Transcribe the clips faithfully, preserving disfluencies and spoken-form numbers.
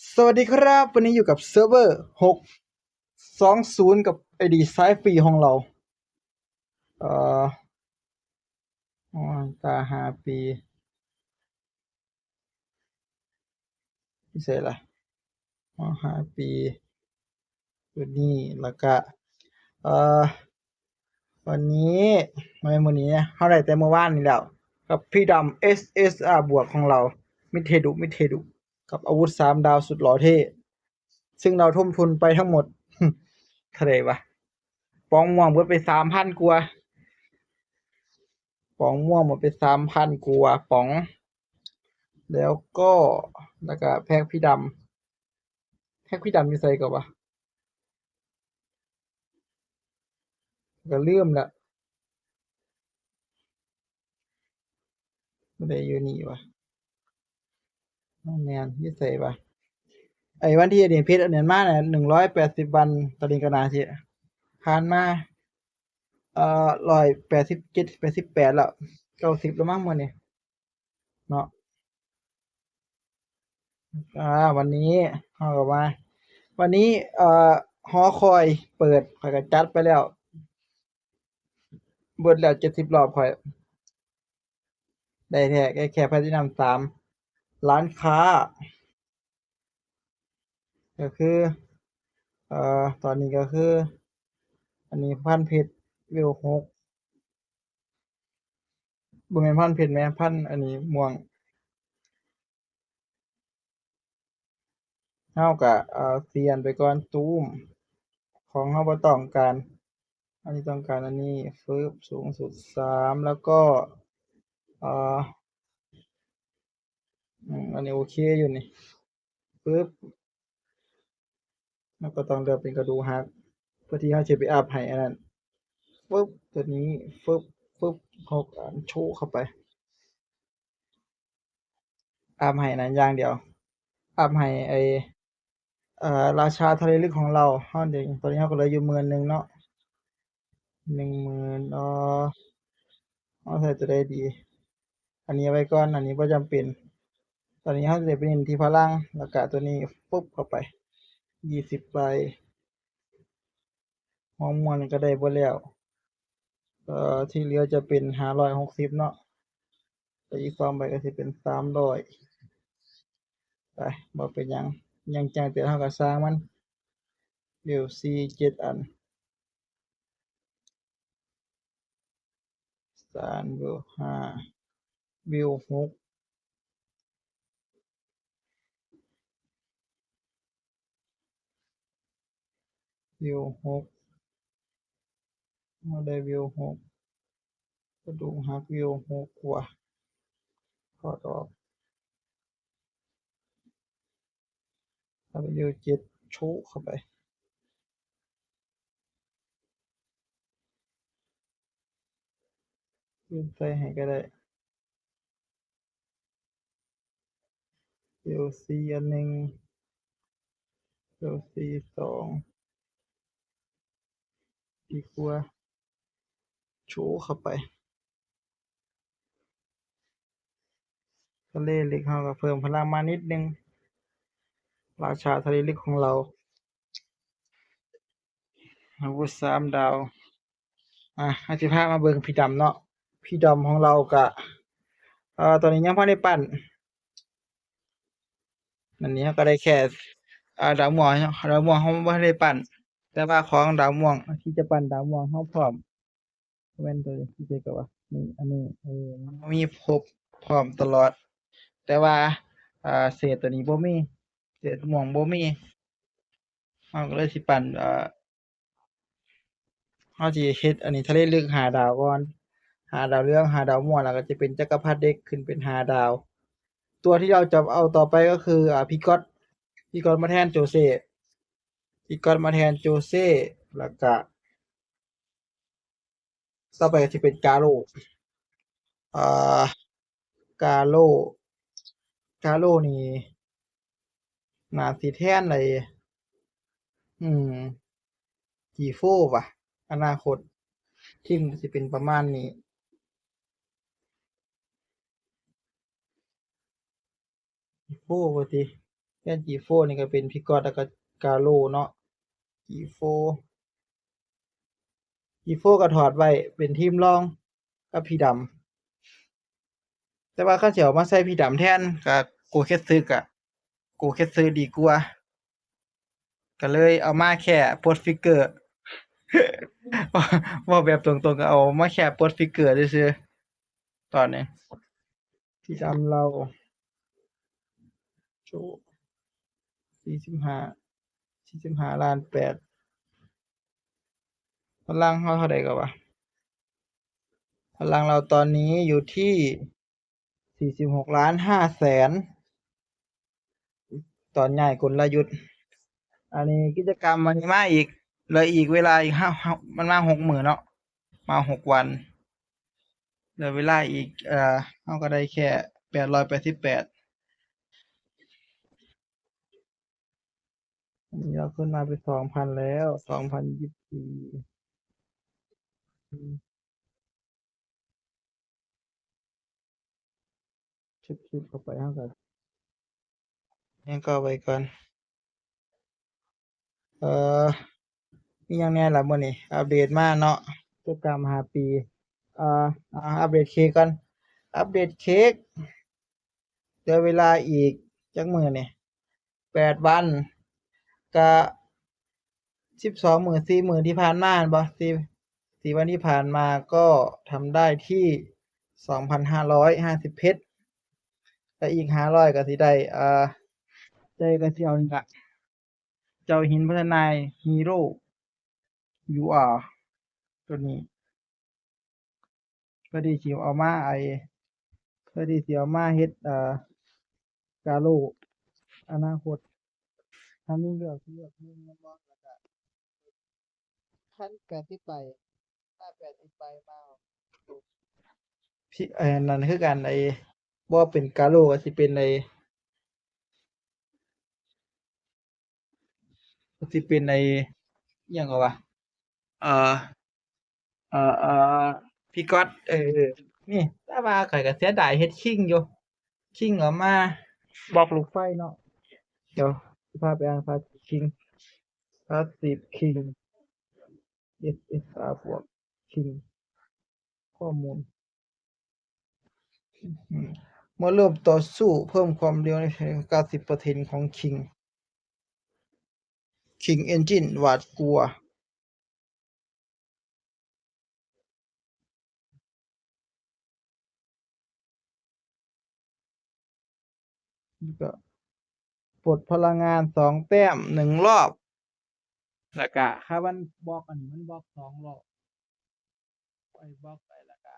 สวัสดีครับ วันนี้อยู่กับเซิร์ฟเวอร์หกสองศูนย์กับไอดีสายฟรีของเรา เอ่ออ๋อตาห้าปี พิเศษละอ๋อห้าปี ตัวนี้แล้วก็ เอ่อ วันนี้ไม่มื้อนี้เฮาได้แต่เมื่อวานนี้แล้ว กับพี่ดำ เอสเอสอาร์ บวกของเรา มิดเทดุ มิดเทดุ กับอาวุธสามดาวสุดหล่อเท่ ซึ่งเราทุ่มทุนไปทั้งหมด เท่าไหร่วะ ป๋องม่วงเบิดไปสามพันกว่า ป๋องม่วงหมดไปสามพันกว่าป๋อง แล้วก็ แล้วก็แพ็คพี่ดำ แพ็คพี่ดำอยู่ไสก็วะ ก็ลืมละ บ่ได้อยู่นี่วะ บ่แม่น อยู่ไสวะ ไอ้วันที่เอเดียนเพชรอันนั้นมาน่ะ หนึ่งร้อยแปดสิบวัน ตอนนี้ก็น่าสิผ่านมา เอ่อ ร้อยแปดสิบเจ็ด แปดสิบแปดแล้ว เก้าสิบแล้วมั้งมื้อนี้ เนาะ อ่า วันนี้เฮาก็มา วันนี้ เอ่อ หอคอยเปิด ข้อยก็จัดไปแล้ว เบิดแล้วเจ็ดสิบรอบข้อย ได้แท้ ได้แค่แพลตตินัมสาม ร้านค้า ก็คือ เอ่อ ตอนนี้ก็คือ อันนี้พันเพชร เวลหก บ่แม่นพันเพชรแหม พันอันนี้ม่วง เฮาก็ เอ่อ เสียนไปก่อน ตูม ของเฮาบ่ต้องการ อันนี้ต้องการอันนี้ ฟึบ สูงสุดสาม แล้วก็ เอ่อ อืม อันนี้โอเคอยู่นี่ ฟึบ แล้วก็ต้องเลือกเป็นกระดูกหัก เพื่อที่เฮาสิไปอัพให้อันนั้น ฟึบ ตัวนี้ ฟึบ ฟึบ หกอัน โชะเข้าไป อัพให้นั้นอย่างเดียว อัพให้ไอ้ เอ่อ ราชาทะเลลึกของเรา เฮาเดี๋ยว ตอนนี้เฮาก็เหลืออยู่หมื่นหนึ่งเนาะ หนึ่งหมื่น เอ่อ เฮาใส่ตัวใดดี อันนี้เอาไว้ก่อน อันนี้บ่จำเป็น ตอนนี้เฮาสิไปเน้นที่พลัง แล้วก็ตัวนี้ ฟึบ เข้าไป ยี่สิบใบ หัวม่วงนี่ก็ได้เบิดแล้ว เอ่อ ที่เหลือจะเป็นห้าร้อยหกสิบเนาะ แต่อีกสองใบก็สิเป็นสามร้อย ไป บ่เป็นหยัง ยังแจ้งเตือนเฮาก็ซ่างมัน เวลสี่ เจ็ดอัน สาม เวลห้า เวลหก เวลหก เฮาได้เวลหก กระดูกหักเวลหกว่ะ ถอดออก ถ้าเป็นเวลเจ็ด โชะเข้าไป เพิ่มใส่ให้ก็ได้ เวลสี่อันหนึ่ง เวลสี่สอง ดีกว่า โชะเข้าไป ทะเลลึกเฮาก็เพิ่มพลังมานิดนึง ราชาทะเลลึกของเรา อาวุธสามดาว อ่ะ เฮาสิพามาเบิ่งพี่ดำเนาะ พี่ดำของเราก็ เอ่อ ตอนนี้ยังบ่ได้ปั้น อันนี้เฮาก็ได้แค่ อ่า ดาวม่วงเนาะ ดาวม่วงเฮาบ่ได้ปั้น แต่ว่าของดาวม่วง ที่จะปั้นดาวม่วงเฮาพร้อม แม่นตัวนี้ ที่เจ๊ก็ว่า นี่ อันนี้ เออ มันบ่มีครบพร้อมตลอด แต่ว่า อ่า เศษตัวนี้บ่มี เศษม่วงบ่มี เฮาก็เลยสิปั้น เอ่อ เฮาสิเฮ็ดอันนี้ทะเลลึกห้าดาวก่อน ห้าดาวเหลือง ห้าดาวม่วง แล้วก็จะเป็นจักรพรรดิเด็กขึ้นเป็นห้าดาว ตัวที่เราจะเอาต่อไปก็คือ อ่า พี่ก๊อต พี่ก๊อตมาแทนโจเซ่ พี่ก๊อตมาแทนโจเซ่ แล้วก็ ต่อไปก็สิเป็นกาโร่ อ่า กาโร่ กาโร่นี่ น่าสิแทนไอ้ อืม จีโฟร์ ว่ะ อนาคต ทีมก็สิเป็นประมาณนี้ จีโฟร์ ว่าติ แท่น จีโฟร์ นี่ก็เป็นพี่ก๊อตแล้วก็กาโลเนาะ จีโฟร์ จีโฟร์ ก็ถอดไว้เป็นทีมรองกับพี่ดำ แต่ว่าคันสิเอามาใส่พี่ดำแทนก็โกเคสึกะ โกเคสึดีกว่า ก็เลยเอามาแค่โปสฟิกเกอร์ เว้าแบบตรงๆ ก็เอามาแค่โปสฟิกเกอร์ซื่อๆ ตอนนี้ พี่ดำเรา โชว์ สี่สิบห้า สี่สิบห้าล้านแปด พลังเฮาเท่าใดก็วะ พลังเราตอนนี้อยู่ที่ สี่สิบหกล้านห้าแสน ตอนย้ายกลยุทธ์ อันนี้กิจกรรมมันมาอีก เหลืออีกเวลาอีกห้า มันมาหกมื้อเนาะ มาหกวัน เหลือเวลาอีก เอ่อ เฮาก็ได้แค่ แปดร้อยแปดสิบแปด อันนี้เราขึ้นมาเป็น สองพัน แล้ว สองพันยี่สิบสี่ อืม เช็คคลิปเข้าไป เฮาก็ ยังก็ไว้ก่อน เอ่อ มีหยังแหน่ล่ะมื้อนี้ อัปเดตมาเนาะ กิจกรรมห้าปี เอ่อ อ่า อัปเดตเค้กก่อน อัปเดตเค้ก เหลือเวลาอีกจักมื้อนี่ แปดวัน ก็ สิบสองมื้อ สี่มื้อที่ผ่านมา แม่นบ่ สี่ สี่วันที่ผ่านมาก็ทำได้ที่ สองพันห้าร้อยห้าสิบเพชร และอีกห้าร้อยก็สิได้ อ่า ใจก็สิเอานี่ล่ะ เจ้าหินพัฒนาฮีโร่ ยูอาร์ ตัวนี้ เพื่อที่สิเอามาไอ้ เพื่อที่สิเอามาเฮ็ด เอ่อ กาโล อนาคต ถ้ามีเลือก เลือกหนึ่ง แม่นบ่ แล้วก็ คันแปดสิบใบ ถ้าแปดสิบใบมา พี่ ไอ้นั่นคือกัน ไอ้ บ่เป็นกาโลก็สิเป็นไอ้ ก็สิเป็นไอ้ อิหยังก็วะ เอ่อ เอ่อ เอ่อ พี่ก๊อต เออ นี่ แต่ว่าข้อยก็เสียดายเฮ็ดคิงอยู่ คิงเอามาบล็อกลูกไฟเนาะ เดี๋ยวสิพาไปอ่านพาสซีฟคิง พาสซีฟคิง เอสเอสอาร์ บวกคิง ข้อมูล อืม เมื่อเริ่มต่อสู้เพิ่มความเร็วใน เก้าสิบเปอร์เซ็นต์ ของคิง คิงเอนจิน หวาดกลัว แล้วก็ปลดพลังงานสองแต้มหนึ่งรอบ แล้วก็ถ้ามันบล็อกอันนี้มันบล็อกสองรอบ ไอ้บล็อกไปแล้วก็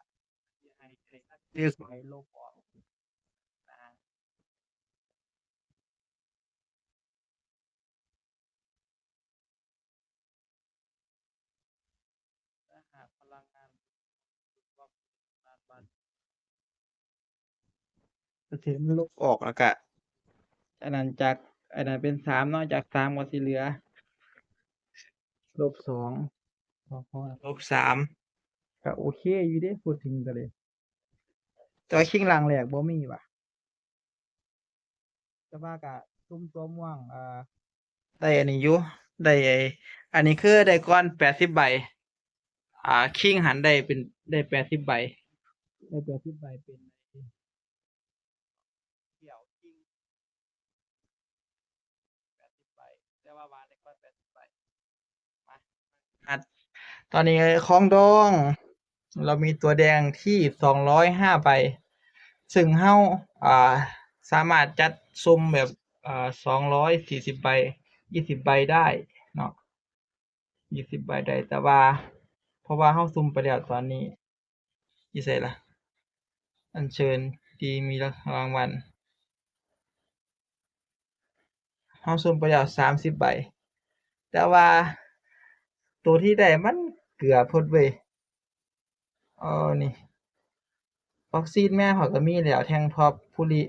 ให้ ให้นักเตะถอยหลบออกนะ ถ้าหากพลังงานบล็อกนานวัน ก็ถือมันลบออกแล้วก็ อันนั้นจาก อันนั้นเป็นสามเนาะ จากสามก็สิเหลือ ลบสอง ลบสาม ก็โอเคอยู่เด้ พูดถึงก็เลย แต่ว่าคิงล่างแรกบ่มีว่ะ แต่ว่าก็ซุ่มตัวม่วง เอ่อ ได้อันนี้อยู่ ได้ไอ้ อันนี้คือได้ก่อนแปดสิบใบ อ่า คิงหันได้เป็น ได้แปดสิบใบ ได้แปดสิบใบเป็น เดี่ยวคิง แปดสิบใบ แต่ว่าวางได้ก่อนแปดสิบใบ มา อัด ตอนนี้ของดอง เรามีตัวแดงที่สองร้อยห้าใบ ซึ่งเฮา อ่า สามารถจัดซุ่มแบบ อ่า สองร้อยสี่สิบใบ ยี่สิบใบได้เนาะ ยี่สิบใบได้ แต่ว่า เพราะว่าเฮาซุ่มไปแล้วตอนนี้ อยู่ไสล่ะ อัญเชิญที่มีรางวัล เฮาซุ่มไปแล้วสามสิบใบ แต่ว่าตัวที่ได้มันเกือบโพดเว้ย เออ นี่ ออกซินแม่ข้อยก็มีแล้ว แท่งทอป ภูริ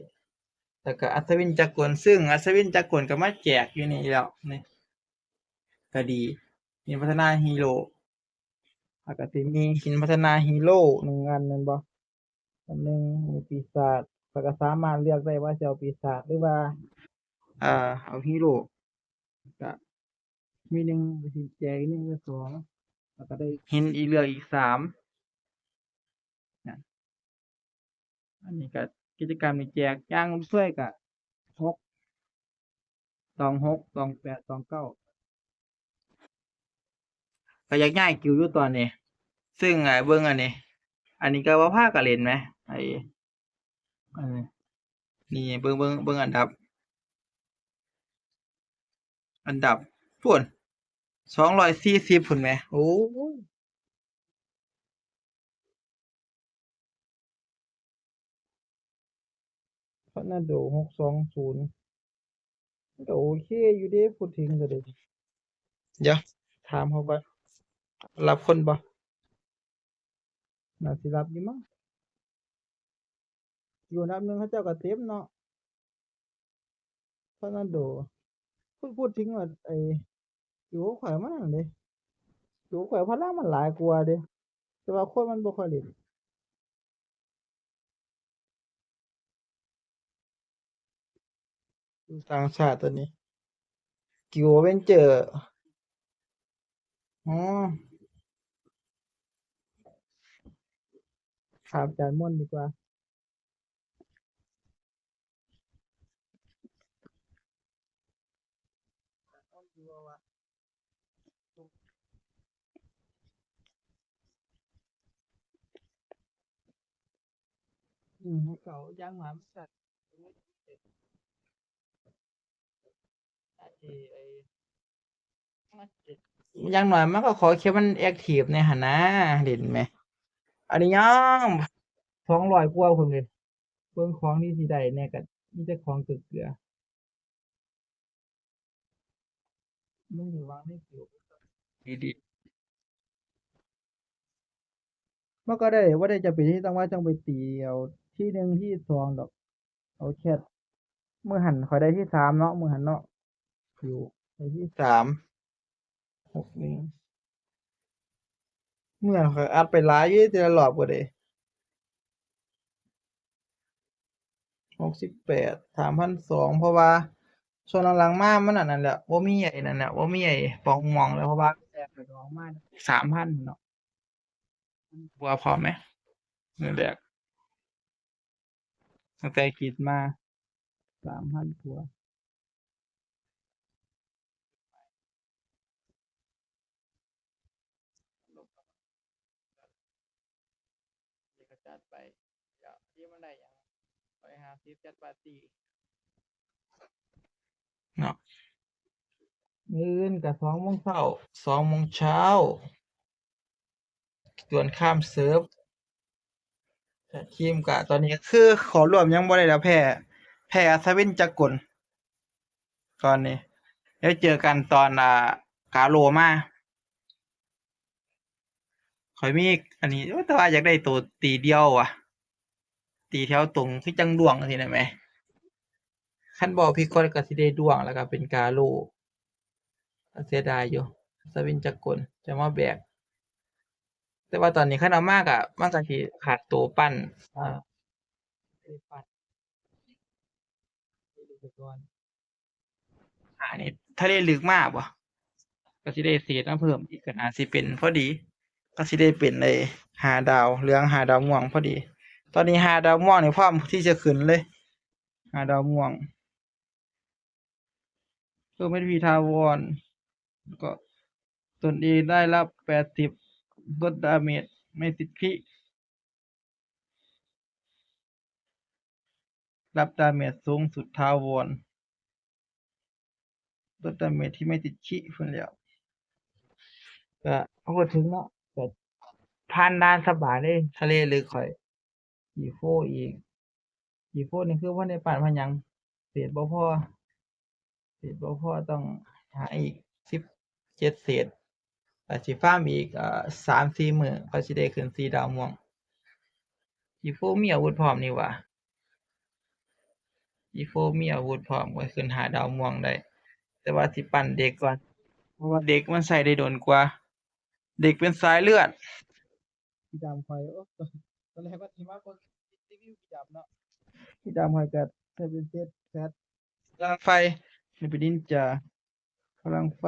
แล้วก็อัศวินจักรกล ซึ่งอัศวินจักรกลก็มาแจกอยู่นี่แล้ว นี่ ก็ดี มีพัฒนาฮีโร่ แล้วก็สิมีหินพัฒนาฮีโร่หนึ่งอันแม่นบ่ อันหนึ่งมีปีศาจ แล้วก็สามารถเลือกได้ว่าสิเอาปีศาจหรือว่า เอ่อ เอาฮีโร่ ก็มีหนึ่งไปสิแจกอีกหนึ่งไปสอง แล้วก็ได้หินอีกเหลืออีกสามนะ อันนี้ก็กิจกรรมนี้แจกอย่างช่วยก็หก สองหก สองแปด สองเก้า ก็อยากย้ายกิวอยู่ตอนนี้ ซึ่งไอ้เบิ่งอันนี้ อันนี้ก็ว่าพากันเล่นไหม ไอ้ อันนี้ นี่เบิ่ง เบิ่ง เบิ่งอันดับ อันดับ พู้น สองร้อยสี่สิบ พู้นแหม โอ้ ทอร์นาโด หกสองศูนย์ มันก็โอเคอยู่เด้ พูดถึงก็ได้ เดี๋ยว ถามเขาก่อน รับคนบ่ น่าสิรับอยู่มั้ง อยู่อันดับหนึ่งเขาเจ้าก็เต็มเนาะ ทอร์นาโด พูด พูดถึงว่าไอ้ อยู่ข่อยมันนั่นเด้ อยู่ข่อยพลังมันหลายกว่าเด้ แต่ว่าคนมันบ่ค่อยเล่น ต่างชาติตัวนี้ กิวอเวนเจอร์ อ๋อ ถามอาจารย์ม่อนดีกว่า อืม เขาย่างหมามันกัด ไอ้ ไอ้ อย่างน้อยมันก็ขอแค่มันแอคทีฟแหน่หั้นนะ เล่นแหม อันนี้ยัง สองร้อยกว่าพุ้นเลย เบิ่งของที่สิได้แหน่ก็มีแต่ของเกลือๆ มันอยู่วางในเกลือ ดีๆ มันก็ได้ บ่ได้จำเป็นที่ต้องว่าต้องไปตีเอาที่หนึ่งที่สองดอก เอาแค่ มื้อหั้นข้อยได้ที่สามเนาะ มื้อหั้นเนาะ อยู่ได้ที่สาม หกหนึ่ง มื้อหั้นข้อยอัดไปหลายอยู่ แต่ละรอบก็ได้ หกสิบแปด สามพันสอง เพราะว่าช่วงหลังๆมามันอันนั้นแหละ บ่มีไอ้นั่นแหละ บ่มีไอ้ปองมองแล้ว เพราะว่าแตกไปออกมา สามพัน เนาะ บัวพร้อมไหม มื้อแรก ตั้งแต่คิดมา สามพันกว่า เดี๋ยวก็จัดไป เดี๋ยวที่มันได้หยัง ร้อยห้าสิบ จัดปาร์ตี้ เนาะ มื้ออื่นก็ สองโมงเช้า สองโมงเช้า ดวลข้ามเซิร์ฟ แต่ทีมก็ตอนนี้คือเข้าร่วมยังบ่ได้แล้ว แพ้ แพ้อัศวินจักรกล ตอนนี้ เดี๋ยวเจอกันตอน อ่า กาโลมา ข้อยมีอันนี้ โอ้ แต่ว่าอยากได้ตัวตีเดียวว่ะ ตีแถวตรงคือจั่งดวงจั่งซี้นะแหม คันบ่พิกคอตก็สิได้ดวง แล้วก็เป็นกาโล เสียดายอยู่ อัศวินจักรกล จะมาแบก แต่ว่าตอนนี้คันเอามาก็ มันก็สิขาดตัวปั้น อ่า ได้ปั้น ไปก่อน อ่า นี่ทะเลลึกมาบ่ ก็สิได้เศษมาเพิ่มอีก ก็น่าสิเป็นพอดี ก็สิได้เป็นไอ้ห้าดาวเหลือง ห้าดาวม่วงพอดี ตอนนี้ห้าดาวม่วงนี่พร้อมที่จะขึ้นเลย ห้าดาวม่วง เพิ่ม เอช พี ถาวร แล้วก็ตนเองได้รับ แปดสิบ ลดดาเมจ ไม่ติดคริ รับดาเมจสูงสุดถาวร ลดดาเมจที่ไม่ติดคริพุ้นแหล้ว ก็เอาพูดถึงเนาะ ก็ผ่านด่านสบายเลย ทะเลลึกข้อย ซีโฟร์ อีก ซีโฟร์ นี่คือบ่ได้ปานว่าหยัง เศษบ่พอ เศษบ่พอต้องหาอีก สิบเจ็ด เศษ อาจสิฟาร์มอีก เอ่อ สามสี่มื้อ ค่อยสิได้ขึ้นสี่ดาวม่วง ซีโฟร์ มีอาวุธพร้อมนี่หว่า ซีโฟร์ มีอาวุธพร้อม ก็ขึ้นห้าดาวม่วงได้ แต่ว่าสิปั้นเด็กก่อน เพราะว่าเด็กมันใช้ได้โดนกว่า เด็กเป็นสายเลือด พี่ดำคอย โอ้ ตอนแรกว่าสิมาเบิ่งรีวิวพี่ดำเนาะ พี่ดำคอยก็ใช้เป็นเซตแฟต พลังไฟ นี่เป็นนินจา พลังไฟ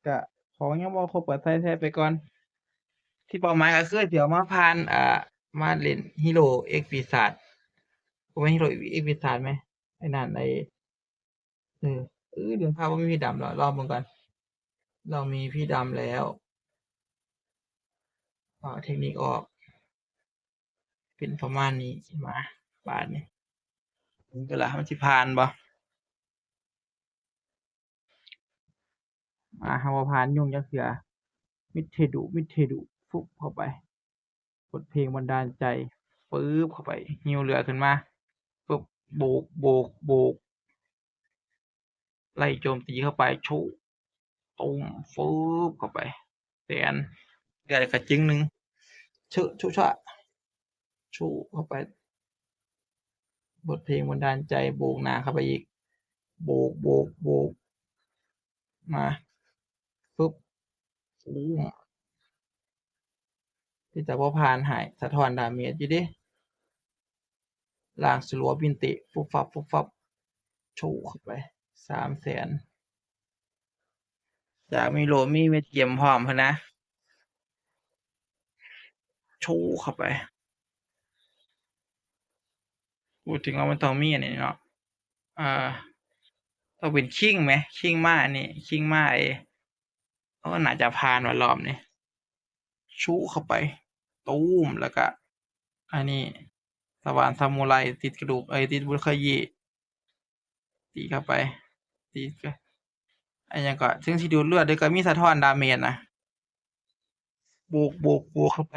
กะของยังบ่ครบ กะใส่ใส่ไปก่อน ที่เป้าหมายก็คือสิเอามาผ่าน อ่า มาเล่นฮีโร่เอกปีศาจ บ่แม่นฮีโร่เอกปีศาจแหม ไอ้นั่น ไอ้ เออ เออ เดี๋ยวถ้าบ่มีพี่ดำแล้ว ลองเบิ่งก่อน ลองมีพี่ดำแล้ว อ่า เทคนิคออก เป็นประมาณนี้ มา บาดนี้ ถึงก็ละ มันสิผ่านบ่ มา เฮาบ่ผ่านยุ่งจักเทื่อ มิดเทดุ มิดเทดุ ฟึบเข้าไป บทเพลงบันดาลใจ ฟึบเข้าไป หิ้วเรือขึ้นมา ฟึบ โบก โบก โบก ไล่โจมตีเข้าไป ชุ ตุ้ม ฟึบเข้าไป แสน เรืออีกกระจึงหนึ่ง ชุ ชุ ชะ ชุเข้าไป บทเพลงบันดาลใจ โบกหน้าเข้าไปอีก โบก โบก โบก มา ฟึบ ตุ้ม ที่จะบ่ผ่านให้ สะท้อนดาเมจอยู่เด้ ล่างสลัวบินติ ฟุบฟับ ฟุบฟับ ชุเข้าไป สามแสน อยากมีโลมีเม็ดเกมพร้อมพุ้นนะ ชุเข้าไป พูดถึงว่ามันต้องมีอันนี้เนาะ อ่า ต้องเป็นคิงไหม คิงมาอันนี้ คิงมาไอ้ โอ้ น่าจะผ่านว่ะรอบนี้ ชุเข้าไป ตูม แล้วก็ อันนี้ สว่านซามูไร ติดกระดูก เอ้ย ติดบุรคายิ ตีเข้าไป ตีก็ อันยังก็ ถึงสิดูดเลือดเด้อ ก็มีสะท้อนดาเมจนะ โบก โบก โบกเข้าไป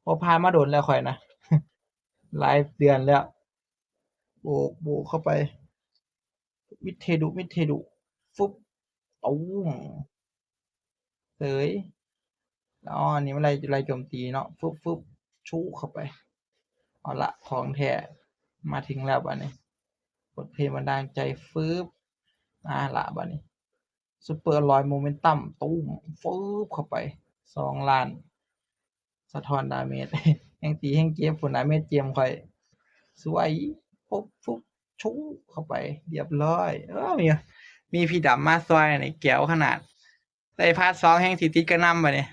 บ่ผ่านมาโดนแล้วข่อยนะ หลายเดือนแล้ว โบก โบกเข้าไป มิดเทดุ มิดเทดุ ฟึบ ตูม เสย อ๋อ อันนี้มันไล่ ไล่โจมตีเนาะ ฟึบ ฟึบ ชุเข้าไป เอาละ ของแท้ มาถึงแล้วบัดนี้ บทเพลงบันดาลใจ ฟึบ มาละบัดนี้ ซุปเปอร์อลลอยโมเมนตัม ตูม ฟึบเข้าไป สองล้าน สะท้อนดาเมจ แฮงตีแฮงเจ็บพุ้นนะ เม็ดเกมข่อย สวย ปุ๊บ ปุ๊บ ชุเข้าไป เรียบร้อย เออ มี มีพี่ดำมาซอยนี่ แก้วขนาด ได้พาร์ทสองแฮงสิติดกระหน่ำบัดนี้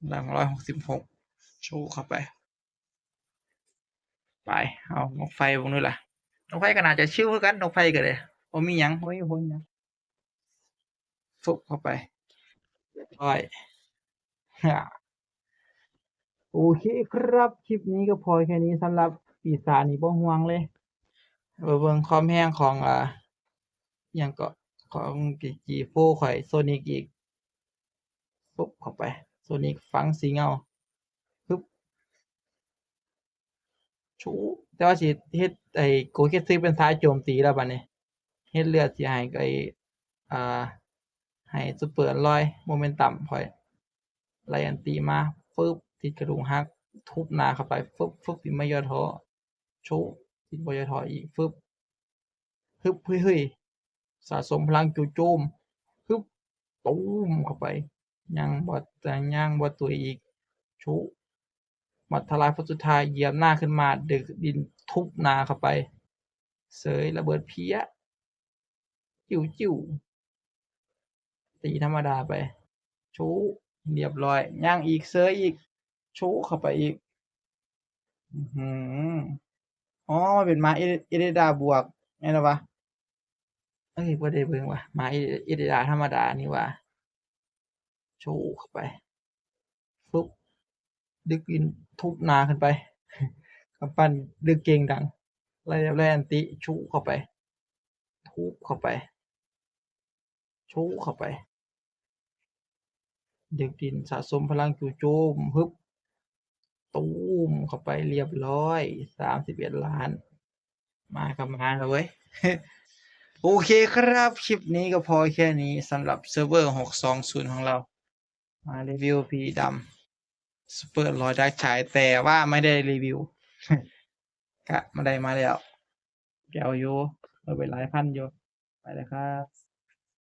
หนึ่งร้อยหกสิบหก ชุเข้าไป ไป เอานกไฟพวกนี้ล่ะ นกไฟก็น่าจะชิลคือกัน นกไฟก็เลย บ่มีหยัง บ่มีผลหยัง ฟึบเข้าไป เรียบร้อย โอเคครับ คลิปนี้ก็พอแค่นี้ สำหรับปีศาจนี่บ่ห่วงเลย ไปเบิ่งความแฮงของ อ่า หยังก็ ของ จี โฟร์ ข่อย โซนิกอีก ปุ๊บเข้าไป โซนิกฝังสีเงา ปึ๊บ ชุ แต่ว่าสิเฮ็ดไอ้โกเกซึเป็นสายโจมตีแล้วบัดนี้ เฮ็ดเลือดสิให้ไอ้ อ่า ให้ซุปเปอร์อลลอยโมเมนตัมข่อย ไล่อันติมา ฟึบ ติดกระดูกหัก ทุบหน้าเข้าไป ฟึบ ฟึบ ติดบ่ย่อท้อ ชุ ติดบ่ย่อท้ออีก ฟึบ ฮึบ เฮ้ย เฮ้ย สะสมพลังจู่โจม ฮึบ ตูมเข้าไป ยังบ่ แต่ยังบ่ตุยอีก ชุ หมัดทลายฟันสุดท้าย เหยียบหน้าขึ้นมา ดึกดินทุบหน้าเข้าไป เสย ระเบิดเพี้ย จิ๋วจิ๋ว ตีธรรมดาไป ชุ เรียบร้อย ยังอีก เสยอีก ชุเข้าไปอีก อื้อหือ อ๋อ มันเป็นหมาเอเด เอเดดาบวก แม่นบ่วะ เอ้ย บ่ได้เบิ่งว่ะ หมาเอเด เอเดดาธรรมดานี่หว่า ชุเข้าไป ปุ๊บ ดึกดินทุบหน้าขึ้นไป กำปั้นดึกเก่งดัง ไล่ ไล่อันติ ชุเข้าไป ทุบเข้าไป ชุเข้าไป ดึกดินสะสมพลังจู่โจม ฮึบ ตูมเข้าไป เรียบร้อย สามสิบเอ็ดล้าน มาครับ มาแล้วเว้ย โอเคครับ คลิปนี้ก็พอแค่นี้ สำหรับเซิร์ฟเวอร์หกสองศูนย์ของเรา มารีวิวพี่ดำ ซุปเปอร์อลลอยดาร์กชาย แต่ว่าไม่ได้รีวิว ก็ไม่ได้มาแล้ว แก้วอยู่ เอาไปหลายพันอยู่ ไปเลยครับ